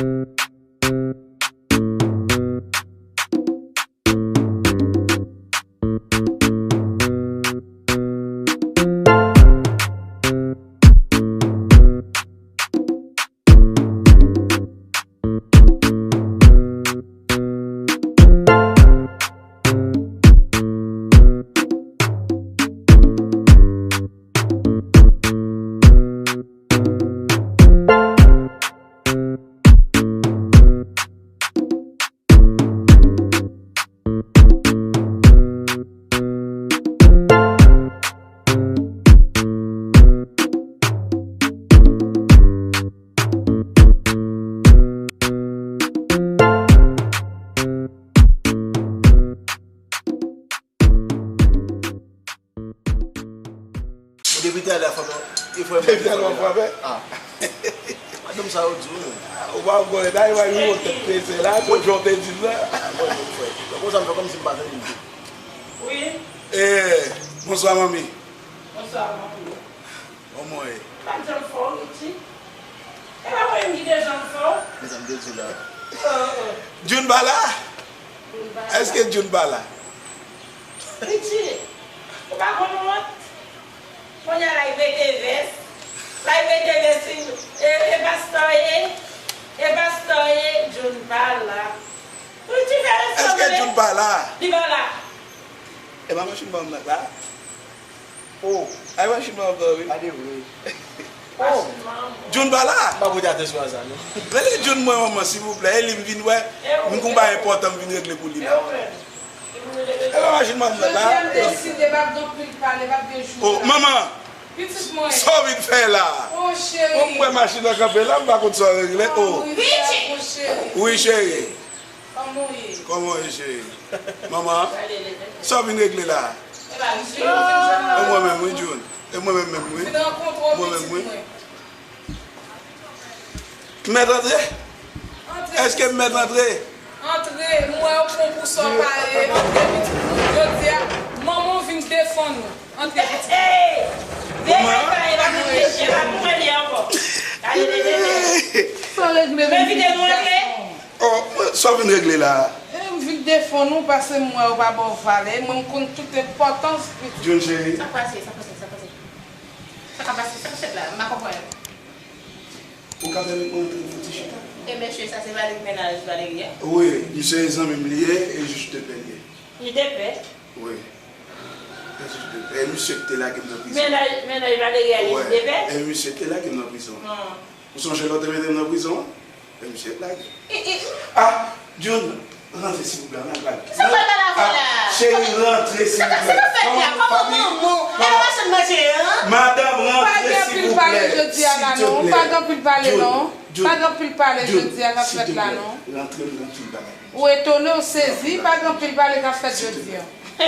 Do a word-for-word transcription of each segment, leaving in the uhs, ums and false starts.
Bon, depi talè a, fò mwen, e frè mwen, depi talè a, w ap frape? Ah. Madanm sa yo di w. Ou pa konnen, ta e pa yon tèt peze la, tout jan w te di m la. Ah, mwen, mwen, frè. Donk, konsa m fè kòmsi m pa tande l tou. Wi. Eh, bonswa, manmi. Bonswa, manmi. Kòman w ye? Pa janm fè w, Richie. E pa mwen menm ki te janm fè w. Men sa m te di w la. Oh, oh. Jun pa la? Jun pa la. Èske Jun pa la? Richie, ou pa konn wont? Kounye a la, l mete vès. La, l mete vès, e, e pastè ye. E pastè ye, Jun pa la. Richie, fè respè w, tande. Èske Jun pa la? Li pa la. E pa machin pa m nan la? Oh, ay machin pa m nan, wi. Pa de vre. Oh, Jun pa la? M pa pote atansyon a sa, non. Rele Jun mwen, manman, silvouplè. E li m vin wè. M gon bagay enpòtan m vin regle pou li la. E pa machin pa m nan la? Jodi a m deside, p ap gen anpil pale, p ap gen jou. Oh, manman. Pitit mwen. Sa w vin fè la? Oh, cheri. Bon, m wè machin nan kanpe la, m pa konn sa w regle. Oh. Wi, cheri. Wi, cheri. Kòman w ye? Kòman w ye, cheri? Manman, sa w vin regle la? E mwen menm, wi, Jun. E mwen menm, menm, wi. Mwen menm, wi. M mèt antre? Antre. Èske m mèt antre? Antre, m wè w pran pou sa w pa ye. Antre, pitit mwen. Jodi a, manman w vin defann ou. Antre, pitit mwen. Manman. Sa w regle, pitit gason? Oh, sa w vin regle la a? Eh, m vin defann ou, paske m wè ou pa ba w valè. Mwen, m konn tout enpòtans pitit. Jun cheri. Sa k pase, sa k pase, sa k pase? Sa k ap pase, sa k fèt la? M pa konprann. Ou ka pèmèt mwen antre yon ti chita? E mesye sa, se Valery, mennaj Valery a? Wi, misye e zanmi m li ye, e jij de pè li ye. Jij de pè? Wi. E jij de pè. E misye ki te lage m nan prizon. Mennaj, mennaj Valery a, jij de pè? Wi. E misye ki te lage m nan prizon. Ou sonje lè w te mete m nan prizon an? Men misye lage. Ah, Jun, rantre silvouplè, ann al pale. Sa w pral pale avè la? Ah, cheri, rantre silvouplè. Sa k fèt la? Kòman manman? E pa machann manje an? Madanm, rantre silvouplè. Pa gen anpil pale jodi a la non. Pa gen anpil pale non. Pa gen anpil pale jodi a k ap fèt la non. Rantre, m gen anpil bagay. Ou etone, ou sezi, pa gen anpil pale k ap fèt jodi a. N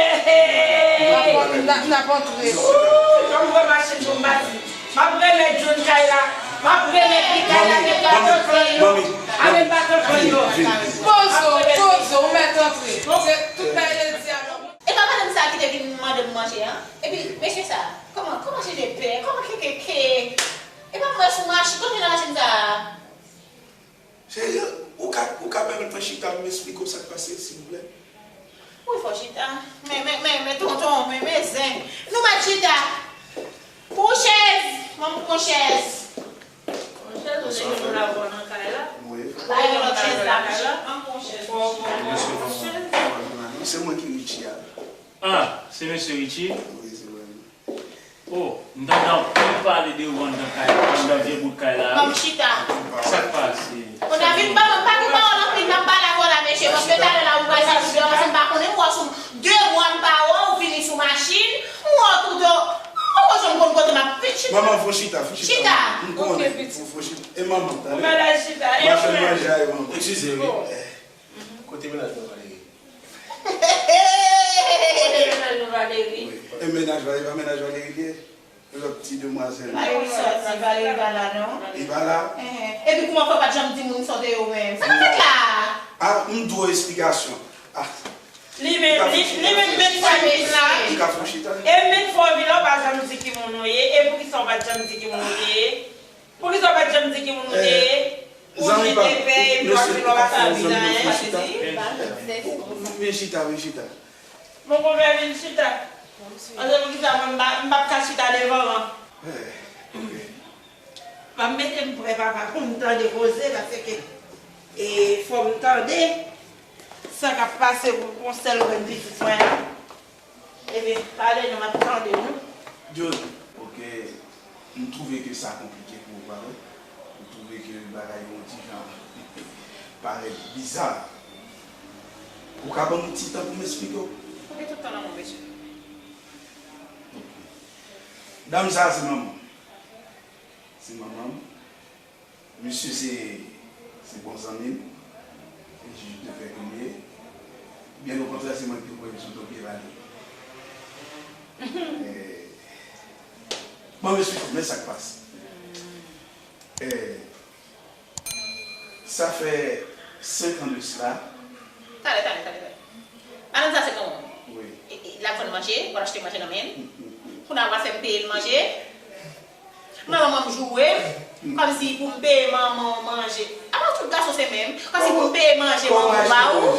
ap, n ap antre. Ooh, jan m wè machin pou m pati. M ap remèt Jun kay la. M ap remèt li kay la, men pa t antre. Manmi, a men pa t antre non. Poze w, poze w, ou mèt antre. Se tout bagay jodi a non. E pa madanm sa ki te vin mande m manje an? Epi, mesye sa, kòman, kòman chanje pè? Kòman ke, ke, ke? E pa mwen sou machin, kote nan machin sa? Cheri, ou ka, ou ka pèmèt mwen chita pou m esplike w sa k pase, silvouplè? Wi, fò chita. Men, men, men, men, tonton, men, men zen. Nou mèt chita. Pran chèz. Ban m pran chèz. Pran chèz, ou te gen pou l avè w nan kay la. Wi. Ba yon lòt chèz la, pran chèz. Ban m pran chèz. Pran, pran, pran, pran chèz. Se mwen ki Richie a. Ah, se mesye Richie? Wi, se mwen menm. Oh, m tande anpil pale de ou anndan kay, anndan vye bout kay la. Ban m chita. Sa k pase? Kounye a vin ban mwen, pa gen pawòl anpil, m ap pale avè w la, mesye, paske talè la ou pral soti deyò, paske m pa konnen, m wè w sou de mwa m pa wè w, ou vini sou machin, m wè w tou de, m poko janm konn kote m ap vin chita. Manman, fò chita, fò chita. Chita. M konnen, fò, fò chita. E manman, tande. Ou mèt al chita. Machann manje a, e manman. Eskize, wi. Bon. Kote mennaj mwen, Valery? Kote mennaj nou, Valery? Wi. E mennaj Valery, pa mennaj Valery li ye? Yon lòt ti demwazèl. Valery sòti, Valery pa la, non? Li pa la? Ehe. Epi kouman fè w pa t janm di moun sa w te ye ou menm? Sa k fèt la? Ah, m dwe w esplikasyon. Ah. Li menm, li, li menm, menm fwa vin la. Li ka fè w chita. E menm fwa w vin la, w pa janm di ki moun ou ye. E poukisa w pa t janm di ki moun ou te ye? Poukisa w pa t janm di ki moun ou te ye? Zanmi pa m, mesye, zanmi pa m, vin chita. Vin chita, vin chita. Mon konpè vin chita. Paske poukisa mwen m pa, m p ap ka chita devan an? Eh, ok. M ap mete m prè, papa, pou m tande koze, paske, e, fò m tande sa k ap pase pou yon sèl grenn pitit mwen an. Ebyen, pale non, m ap tande nou. Jod, ok, m twouve ke sa konplike pou ou, pa vre? M twouve ke bagay yo yon ti jan parèt biza. Ou ka ban m yon ti tan pou m esplike w? Ou gen tout tan nan men w, mesye. Ok. Dam sa a se manman m. Se manman m. Misye se, se bon zanmi m. Se jij de pè ke m ye. Byen okontrè, se mwen ki pran sou do pye pa li. Eh, bon, mesye, men sa k pase. Eh, sa fè senk an de sila. Talè, talè, talè, talè. Madanm sa se manman w. Wi. E, e, l ap vann manje, w al achte manje nan men l. Kounye a w ap fè m peye l manje. Manman m joure m, kòmsi pou m peye manman w manje. Apa tout gason se menm? Kòmsi pou m peye manje manman w ba ou?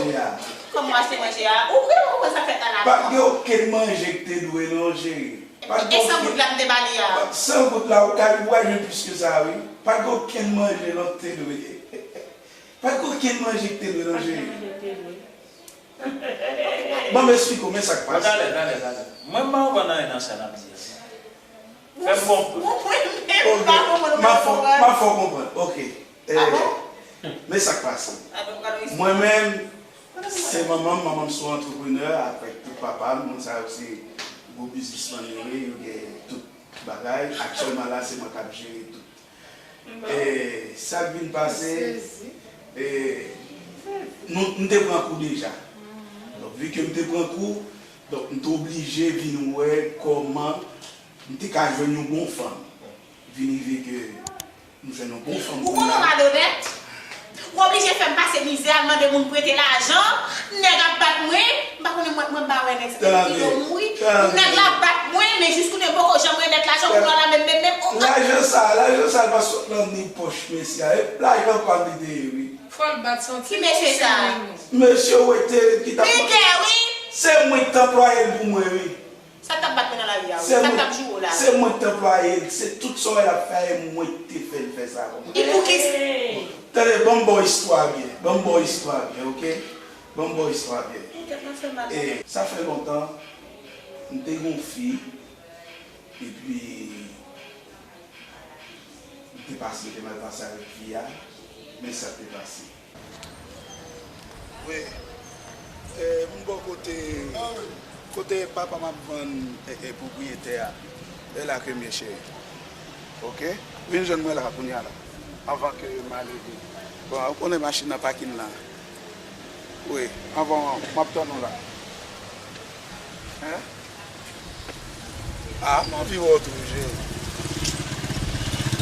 Kòman w achte manje a? Ou genlè pa konprann sa k fèt la la. Pa t gen okenn manje k te dwe non, cheri. Pa t gen okenn. E san goud la m te ba li a? San goud la, ou ka, ou pral jwenn plis ke sa, wi. Pa t gen okenn manje non k te dwe. Pa t gen okenn manje k te dwe non, cheri. Ban m esplike w, men sa k pase. Bon, talè, talè, talè. Mwen m pa konprann anyen nan sa n ap di a. Fè m konprann. Mwen menm m pa konprann. M ap fè w, m ap fè w konprann. Ok. Eh, men sa k pase. Mwen menm, se manman m, manman m se yon antreprenè avèk tout papa m. Moun sa yo se gwo biznismann yo ye, yo gen tout bagay. Aktyèlman la, se mwen k ap jere tout. E sa k vin pase, e, nou, m te pran kou deja. Donk, vi ke m te pran kou, donk, m te oblije vin wè kòman m te ka jwenn yon bon fanm. Vin rive ke m jwenn yon bon fanm. Ou konnen w malonèt? Ou oblije fè m pase mizè, al mande moun prete lajan, nèg ap bat mwen, m pa konnen mwen, mwen m pa wè nèg sa te kite yo mouri. Nèg la bat mwen, men jis kounye a m poko janm remèt lajan, kounye a la menm, menm, menm, oh, ah. Lajan sa, lajan sa pa sot nan ni pòch mesye a, e lajan pa m li te ye, wi. Fò l bat santi. Ki mesye sa? Mesye w te ki t ap. Li te, wi. Se mwen ki t anplwaye l pou mwen, wi. Sa k t ap bat mwen nan lari a, wi. Sa k t ap joure w la. Se mwen k t anplwaye l, se tout sa w wè l ap fè a, e mwen ki te fè l fè sa, konprann? E pou ki. Tande, ban m ba w istwa a byen, ban m ba w istwa a byen, ok? Ban m ba w istwa a byen. Ou tèt mwen fè mal. E, sa fè lontan, m te gen yon fi, epi, m te pase, m te mal pase avèk fi a, men sa k te pase. Wi. E, m bò kote, kote papa m ap vann, e, e, pwopriyete a. E la ke m ye, cheri. Ok? Vin jwenn mwen la, kounye a la. Anvan ke m ale. Bon, ou konnen machin nan pakin la. Wi, anvan, m ap tann ou la. Hein? Ah, m anvi wè w tou, cheri.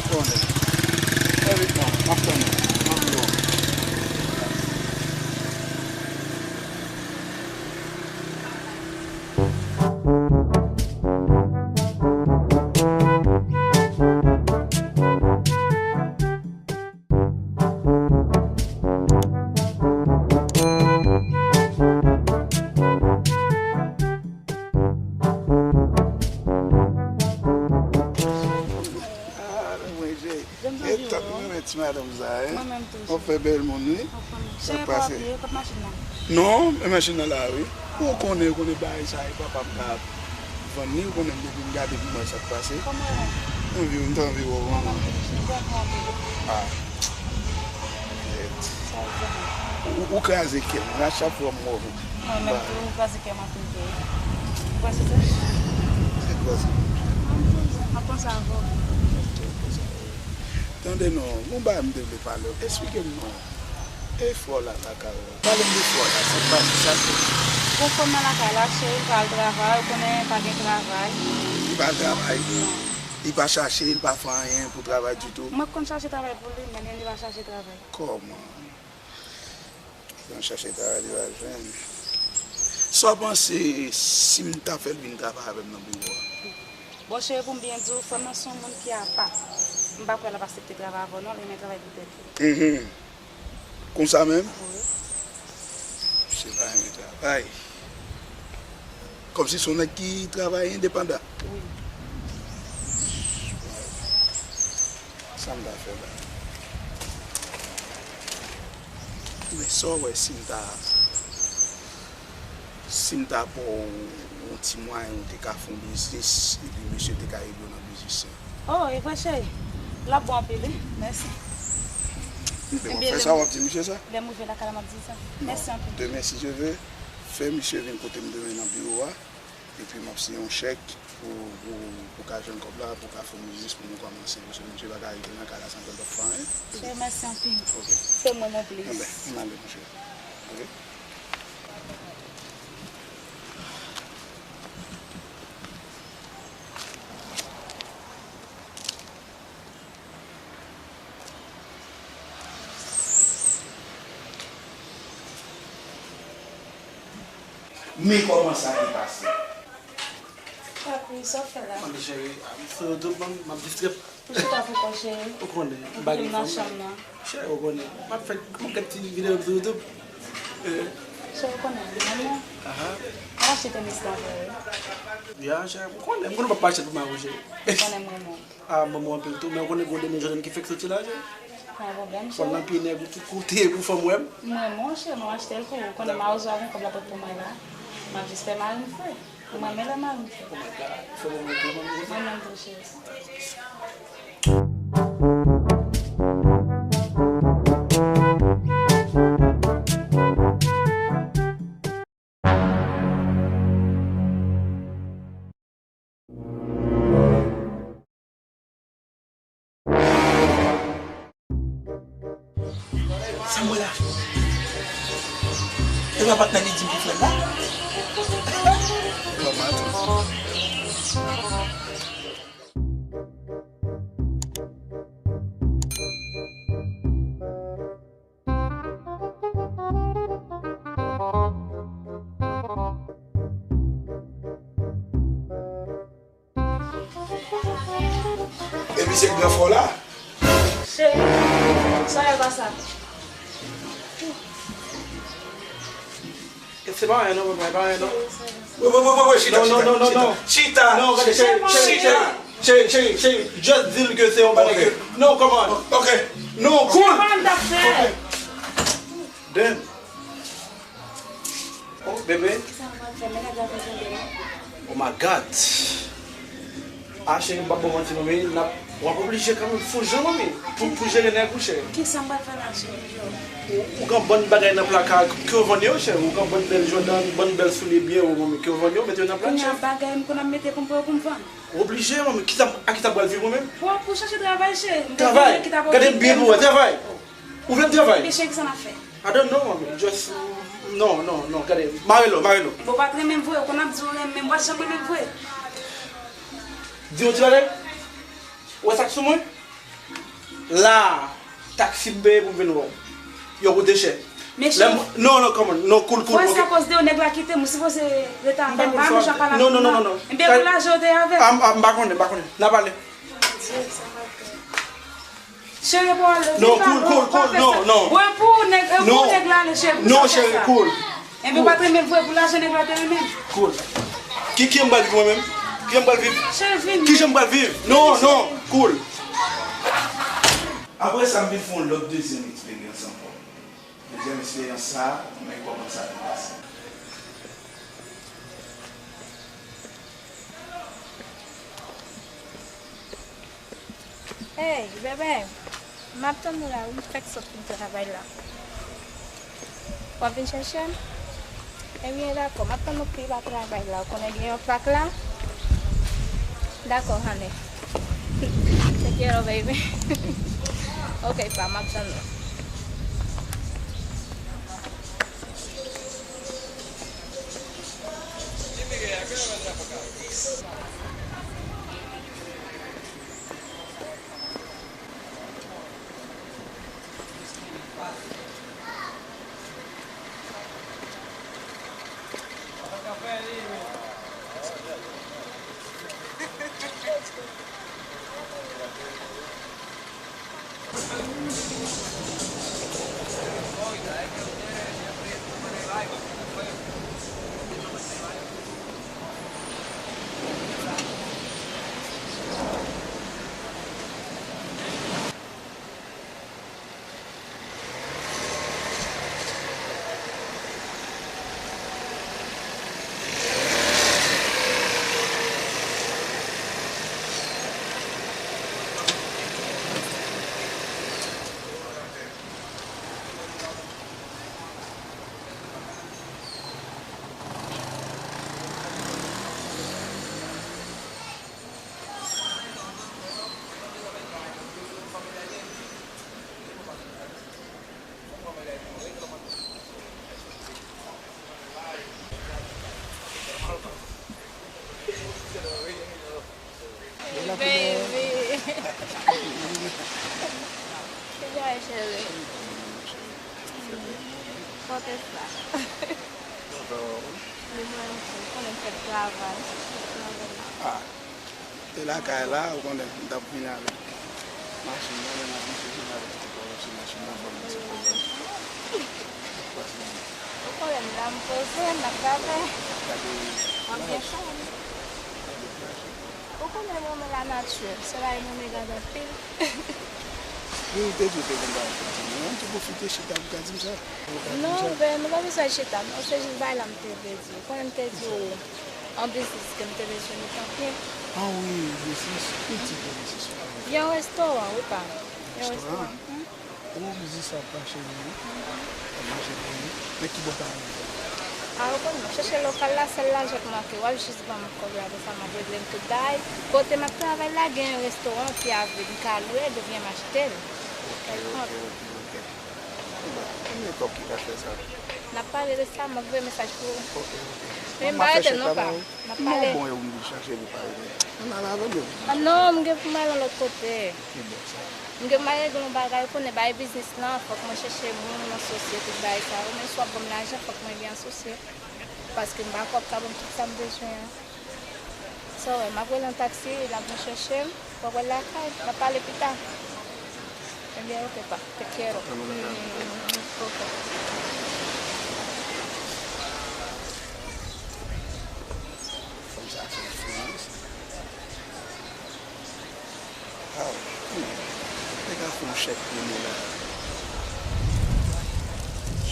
Konnen. Envit mwen, m ap tann ou. M anvi wè w. Ah, mwen, je, e tank mwen renmen ti madanm sa, hein? Mwen menm tou. Ou fè bèl moun, wi. Sa k pase? Non, men machin nan la, wi. Ou konnen, ou konnen bagay sa, e papa m ka vann li, ou konnen depi m gade pou mwen sa k pase. Kòman w? Anvi, m t anvi wè w, manman. Ah. Ou, ou kraze kè m. A chak fwa m wè w. Mwen menm tou, ou kraze kè m anpil tou. Ou panse sa? Se kwa sa? M ap panse avè w. Tande non, gon bagay m te vle pale w. Esplike m non. E frè w la lakay ou a? Pale m de frè w la, sa k pase, sa k fèt? Gon fanm nan lakay la, cheri l pa al travay, ou konnen pa gen travay. Li pa al travay? Non. Li pa chache, li pa fè anyen pou travay ditou? Mwen konn chache travay pou li, men li pa chache travay. Kòman? Li konn chache travay, li pa jwenn. Sa w panse si m ta fè l vin travay avè m nan biwo a? Bon, cheri, pou m byen di w, frè m nan se yon moun ki apa. M pa kwè l ap aksepte travay avè w non, li renmen travay pou tèt li. Mhm. Konsa menm? Wi. Misye pa renmen travay. Kòmsi se yon nèg ki travay endepandan. Wi. Sa m ta fè la? Men sa w wè si m ta, si m ta ba w yon ti mwayen ou te ka fè yon biznis, epi misye te ka ede w nan biznis lan? Oh, e vre, cheri. L ap bon anpil, wi. Mèsi. Ebyen, w ap fè sa, w ap di misye sa? Lè m rive lakay la, m ap di sa. Mèsi anpil. Demen, si Dye vle, fè misye vin kote m demen nan biwo a, epi m ap siyen yon chèk pou, pou, pou w ka jwenn kòb la, pou w ka fè yon biznis pou nou kòmanse, paske misye pa ka rete nan kay la san ke l pa fè anyen. Cheri, mèsi anpil. Ok. Se mwen, mon plis. Enben, ann ale, monchè. Ok? Men kòman sa te pase? Papi, sa w fè la? Mande cheri, sou YouTube, m ap distrè. Ou chita pou kò, cheri. Ou konnen, m pa gen fanm. Cheri, ou konnen, m ap fè yon kèk ti videyo sou YouTube. Eh. Cheri, ou konnen, m renmen w. Aha. Al achte tenis la pou ou. Ya, cheri, ou konnen, m konnen w p ap achte l pou mari w, cheri. Ou konnen m renmen w. Ah, m renmen w anpil tou, men ou konnen gen yon demen Jordan ki fèk soti la, cheri. Pa gen pwoblèm, cheri. Fò l nan pye nèg ou tou koute pou fanm wè m. M renmen w, cheri, m ap achte l pou ou. Ou konnen mawozo a gen kòb la pot pou mwen la. M ap jis fè mari m fre. Ou renmen lè mari m fre. Oh my God. Fò w renmen tou, manmi. Mwen menm tou, cheri. Sa m wè la? E pa patnè li di m ki frè m la? Kòman tou? Epi se gran fò la. Cheri, sa yo pa sa. E se pa anyen non, papa, e pa anyen non. Wè, wè, wè, wè, wè, chita, non, chita, non, non, chita, non, non, chita, non, gade, chita, cheri, chita, cheri, cheri, cheri, cheri, just di l ke se yon bagay ke, non, come on. Ok. Non, cool. Se pa m t ap fè. Ok. Damn. Oh, bebe. Kisa m pral fè? Men nèg la vin kenbe m. Oh my God. Ah, cheri, m p ap ba w manti, non, men n ap, w ap oblije kanmenm fè yon jan, manmi, pou, pou jere nèg ou, cheri. Kisa m pral fè la, cheri? Ou, ou gen bann bagay nan plaka ke w vann yo, cheri. Ou gen bann bèl Jordan, bann bèl soulye byen wo, manmi, ke w vann yo, mete yo nan plaka, cheri. Kounye a bagay m konn ap mete pou m pran pou m vann. Ou oblije, manmi. Kisa, a kisa m pral viv, mwen menm? Pou, pou chache travay, cheri. M te konnen ki ta pou okipe m. Travay. Gade m byen pou wè, travay. Ou vle m travay? Ebyen, cheri, kisa n ap fè? I don't know, manmi. Just, non, non, non, gade. Mare l, mare l. Bon, w pa t renmen m vre, ou konn ap di w renmen m, w pa t janm renmen m vre. Di yon ti bagay. Ou wè sa k sou mwen? La, taksi m peye pou m vin wè w. Yo koute chè. Men cheri, non, non, come on, non, cool, cool, ok. Fò se akoz de yo nèg la kite m, ou sipoze rete avè m, pa menm jan pale avè m nan. Non, non, non, non, non. Ebyen, pou lajan w te avè m. Ah, ah, m pa konnen, m pa konnen. N a pale. Cheri, pa ale. Non, cool, cool, cool, non, non. Wè pou nèg, wè pou nèg la ale, cheri, pou sa w fè sa. Non, cheri, cool. Enben, ou pa t renmen l vre, pou lajan nèg la te renmen l. Cool. Ki, ki jan m pral viv mwen menm? Ki jan m pral viv? Cheri, vini. Ki jan m pral viv? Non, non, cool. Apre sa, m vin fè yon lòt dezyèm eksperyans ankò. Dezyèm eksperyans sa, men kòman sa te pase. Hey, bebe, m ap tann ou la wi, m fèk sot fin travay la. W ap vin chèche m? Ebyen, dakò, m ap tann ou pi ba travay la. Ou konnen gen yon pak la? Dakò, honey. Te quiero, baby. Ok, pa, m ap tann ou. Baby. Kijan w ye, cheri? Kote sa? Li mwen, ou konnen m fèk travay. Ah, e lakay la, ou konnen, m t ap vin avèk machin nan, men m ap vin chèche l avèk ti kò, se machin nan ban m ti pwoblèm. Ou konnen m la, m poze, m ap gade. Gade. M ap gen chay. Ou konnen m renmen lanati, se la m renmen gade anpil. Wi, ou te di ou te gen bagay pou di m. An, tou pwofite chita pou ka di m sa. Non, ben, nou pa bezwen chita, non, se jis bagay la m te vle di. Ou konnen m te di w, an biznis ke m te bezwen met an pye. Ah wi, biznis, ki tip de biznis ou vle? Yon restoran, wi pa. Yon restoran. Restoran? Hmm? Ou biznis ap mache byen, ap mache byen. Men ki bò ta rive? A, ou konn, m ap chèche lokal la, sèl lajan k manke. W ap jis ban m kòb la, apre sa m ap regle m tout bagay. Kote m ap travay la, gen yon restoran ki avle, m ka lwe l oubyen m achte l. Ok, ok, ok, ok. Bon, konbyen kòb ki ka fè sa? N ap pale de sa, m ap voye mesaj pou ou. Ok, ok. Men m pa rete non pa. N ap pale. Non, bon, e ou m vin chache pou pale de. Ann al avè m, yo. Ah non, m gen pou m al yon lòt kote. Ki bò sa? M gen pou m al regle yon bagay, ou konnen bagay biznis lan, fòk mwen chèche moun, asosye, tout bagay sa yo. Men si w ap ban m lajan, fòk mwen gen asosye. Paske m pa kwè w ap ka ban m tout sa m bezwen an. Sa w wè, m ap rele yon taksi, l ap vin chèche m. W ap wè l lakay, n ap pale pita. Ebyen, ok, pa, te quiero. Mm, ok. Fanm sa fè fou, wi. Aw, hmm. Nèg la fè yon chèk premye la.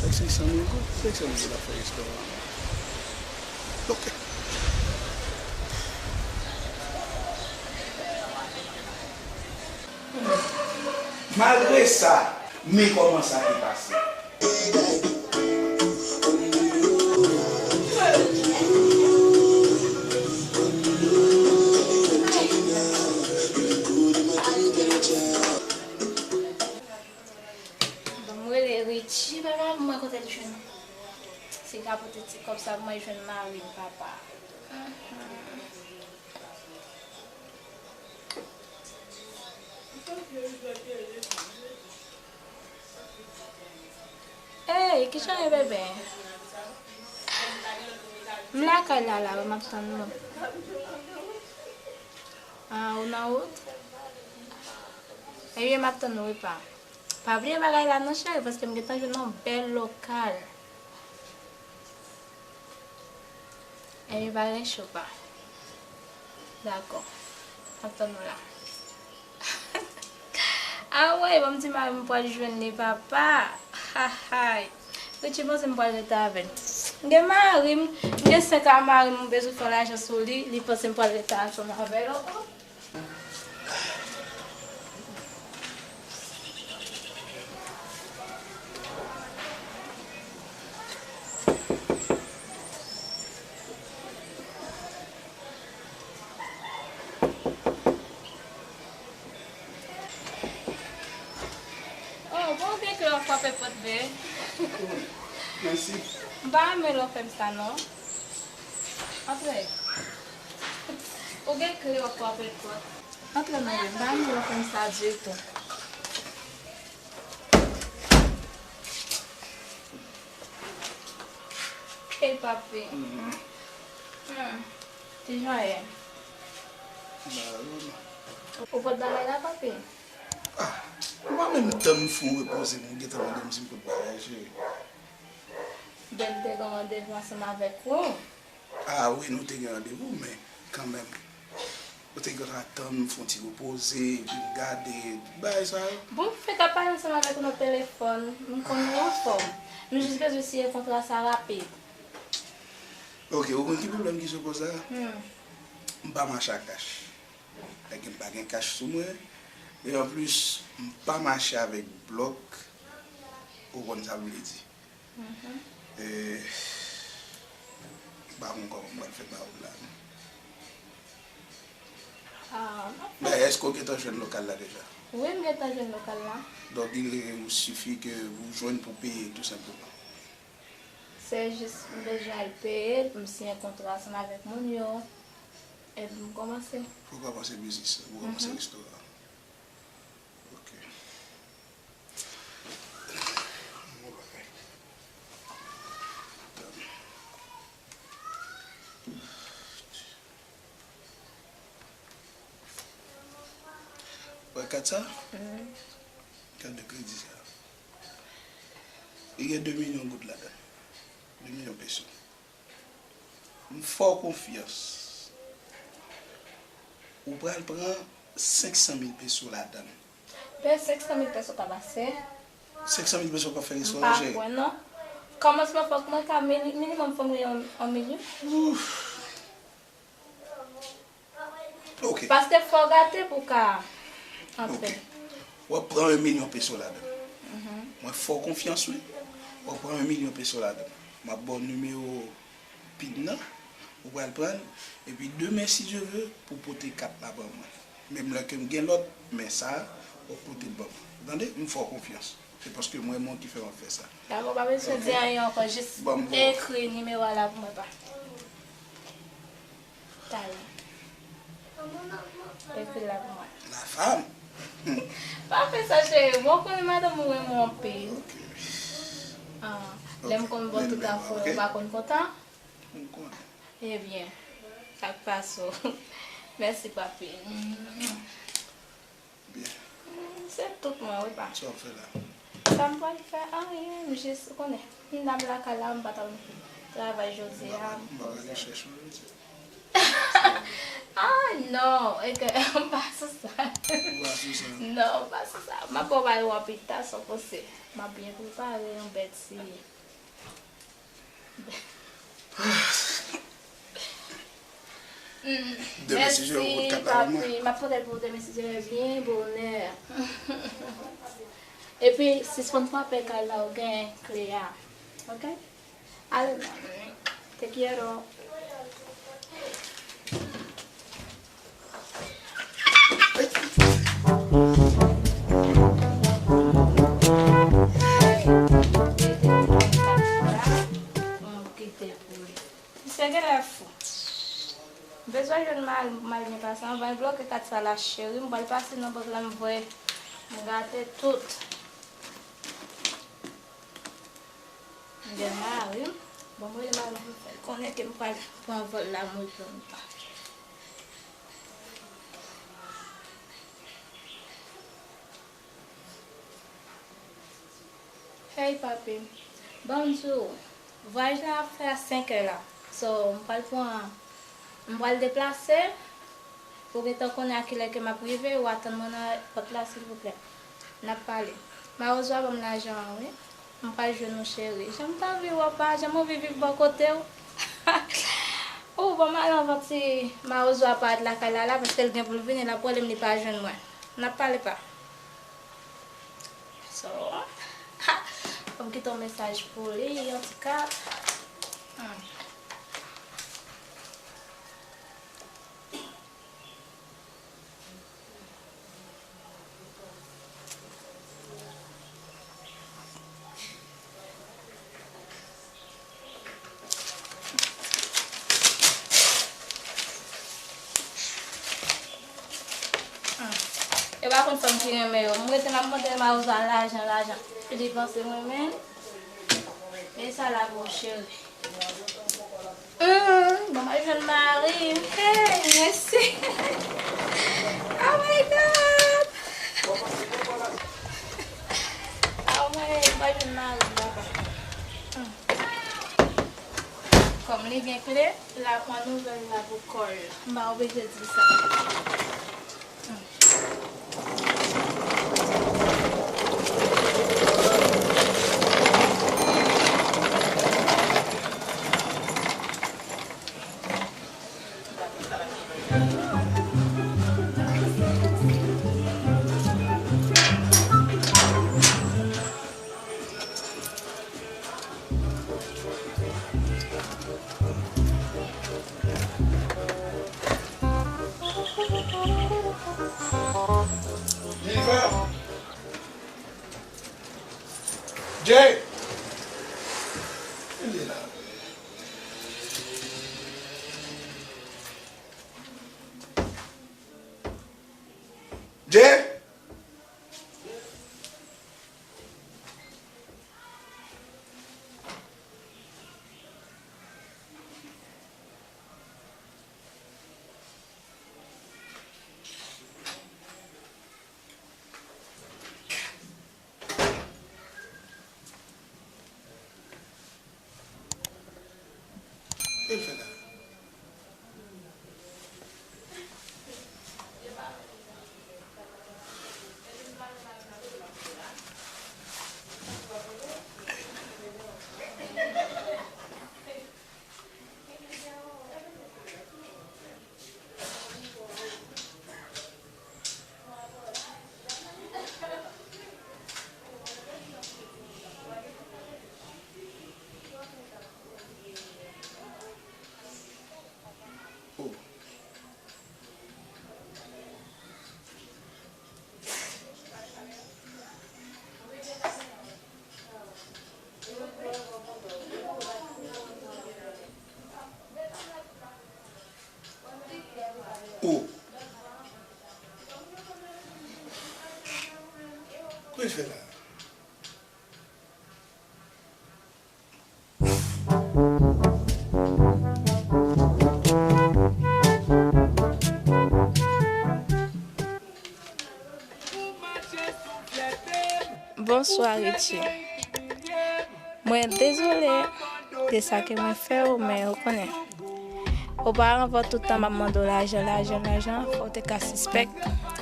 Chèk senk san mil goud, senk san mil goud ap fè restoran. Ok. Malgre sa, men kòman sa te pase. Ban m rele Richie, papa, pou m wè kote l jwenn. Si l ka pote ti kòb sa pou mwen jwenn mari m, papa. Ey, kijan ye, bebe? M lakay la, la, wi, m ap tann ou. Ah, ou nan wout? Ebyen, m ap tann ou, wi, pa. Pa bliye bagay la non, cheri, paske m gentan jwenn yon bèl lokal. Ebyen, pa gen cho, pa. Dakò. M ap tann ou la. Ah wi, ban m di mari m pral jwenn li, papa. Hahay. Richie panse m pral rete avè l. M gen mari m, m gen senk an mari m, m bezwen fè lajan sou li, li panse m pral rete ansanm avè l. Oh, oh. Oh, bon, gen kle w ap frape pòt vre. Mèsi. M pa renmen lè w fè m sa, non. Antre. Ou gen kle w ap frape pòt. Antre non, wi. M pa renmen lè w fè m sa ditou. Hey, papi. Mhm. Hmm. Kijan w ye? Mwen, mwen. Ou pot bagay la, papi? Ah, m pa menm tann m fin repoze m, ou gentan mande m si m pot bagay, cheri. Ben, m te gen randevou ansanm avèk ou. Ah wi, nou te gen randevou, men kanmenm, ou te gentan tann m fè yon ti repoze, epi m gade, tout bagay sa yo. Bon, m fèk ap pale ansanm avèk ou nan telefòn, m konnen ou anfòm. M jis bezwen siyen kontra sa rapid. Ok, ou konn ki pwoblèm ki sou koz la? Hmm. M pa mache ak kach. Paske m pa gen kach sou mwen. E anplis, m pa mache avèk blòk. Ou konn sa m vle di. Mhm. E, m pa konn kòman m pral fè ba ou la, non. Ah, m ap fè. Men èske w gentan jwenn lokal la deja? Wi, m gentan jwenn lokal la. Donk, il vous suffit que ou jwenn pou peye, tou senpleman. Se jis m bezwen al peye l pou m siyen kontra ansanm avèk moun yo. Èd m kòmanse. Pou w kòmanse biznis, pou w kòmanse restoran. Ok. Bon bagay. Wè kat sa? Kat de kredi sa. Li gen de milyon goud ladan l. De milyon peso. M fè w konfyans. Ou pral pran senk san mil peso ladan l. Pè, senk san mil peso p ap ase. Senk san mil peso p ap fè restoran, cheri? M pa kwè, non. Kòmansman, fòk mwen ka mini-, minimòm fò m gen yon, yon milyon. Ouf. Ok. Paske fò w gate pou w ka antre. Ok. W ap pran yon milyon peso ladan l. Mwen fè w konfyans, wi. W ap pran yon milyon peso ladan l. M ap ba w nimewo pin nan, ou pral pran l, epi demen, si Dye ve, pou pote kat la ban mwen. Menm lè ke m gen lòt, men sa a, w ap pote l ban mwen. Ou tande? M fè w konfyans. Se paske mwen, mwen ki fè w ap fè sa. Dakò, pa bezwen di anyen ankò, jis ekri nimewo a la pou mwen, pa. Talè. Ekri la pou mwen. La femme. Pa fè sa, cheri. Bon, konnen madanm ou renmen w anpil. Ok. Ah, lè m konn ba w tout afè, ou pa konn kontan? M konnen. Ebyen, sa k pase w. Mèsi, papi. Byen. Mm, se tout mwen, wi, pa. Sa w ap fè la? Sa m pral fè, anyen, m jis, ou konnen, m dam lakay la, m pa t al travay jodi a, m poze. M pa prale chèche w, wi. Ah, non, e ke, m pa sou sa. Ou pa sou sa? Non, m pa sou sa. M ap ba w yon pita, san pase. M ap byen prepare yon bèl ti Mm. Demen, si Dye vle, ou kat la pou mwen. Mèsi, papi. M ap pote l pou ou demen, si Dye vle, byen bonè. Epi, sispann frape kay la, ou gen kle a. Ok? Ale, mami. Te quiero. Mwen kite pou li. Misye genlè fou. M bezwen jwenn mari m pou m al byen pase anvan l bloke kat sa la, cheri. M pral pase nan bank la, m voye, m gate tout. M gen mari m. Bon, m rele mari m pou m fè l konnen ke m pral pran vòl la, m ret lontan. Hey, papi. Ban m di w, vwayaj la ap fè a senk è la. So, m pral pran, m pral deplase. Ou gentan konnen a kilè ke m ap rive, ou atann mwen nan pòt la, silvouplè. N ap pale. Mawozo a ban m lajan an, wi. M pral jwenn ou, cheri. Jan m t anvi wè w, pa, jan m anvi viv bò kote w. Ou ban m al anvan ti mawozo a parèt lakay la, la, paske l gen pou l vini, l ap rele m, li pa jwenn mwen. N ap pale, pa. So, fò m kite yon mesaj pou li, antouka. Hmm. Hmm. E pa konn fanm ki renmen yo. M rete m ap mande mawozo a lajan, lajan. Li panse m renmen l. Men sa la pou ou, cheri. Hmm, bon, m al jwenn mari m. Hey, mèsi. Oh my God. Ah, mwen, m al jwenn mari m, papa. Hmm. Kòm li gen kle, l ap pran nouvèl la pou kò l. M pa oblije di sa. Diva! Jay! Li la. Jay? Sa l fè la? Oh. Oh. Kòman l fè la? Bonswa, Richie. Mwen dezole de sa ke mwen fè w, men ou konnen. Oparavan, tout tan m ap mande w lajan, lajan, lajan, fò w te ka sispèk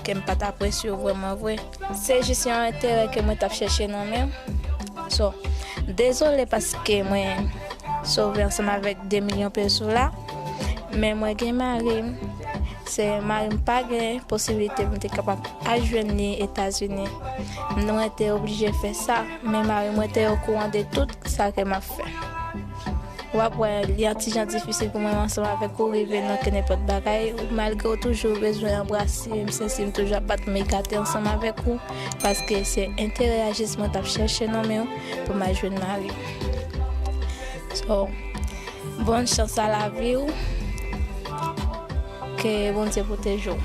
ke m pa t apresye w vrèman vre. Se jis yon enterè ke mwen t ap chèche nan men w. So, dezole paske mwen sove ansanm avèk de milyon peso la, men mwen gen mari m. Se mari m pa gen posiblite pou m te kapab al jwenn li Etazini. Mwen te oblije fè sa, men mari mwen te okouran de tout sa ke m ap fè. W ap wè, li yon ti jan difisil pou mwen ansanm avèk ou rive nan kenenpòt bagay, malgre w toujou bezwen anbrase m, sensi m toujou ap bat m, m ekate ansanm avèk ou, paske se enterè a jis mwen t ap chèche nan men w pou m al jwenn mari m. So, bòn chans a lavi w, ke Bondye pwoteje w.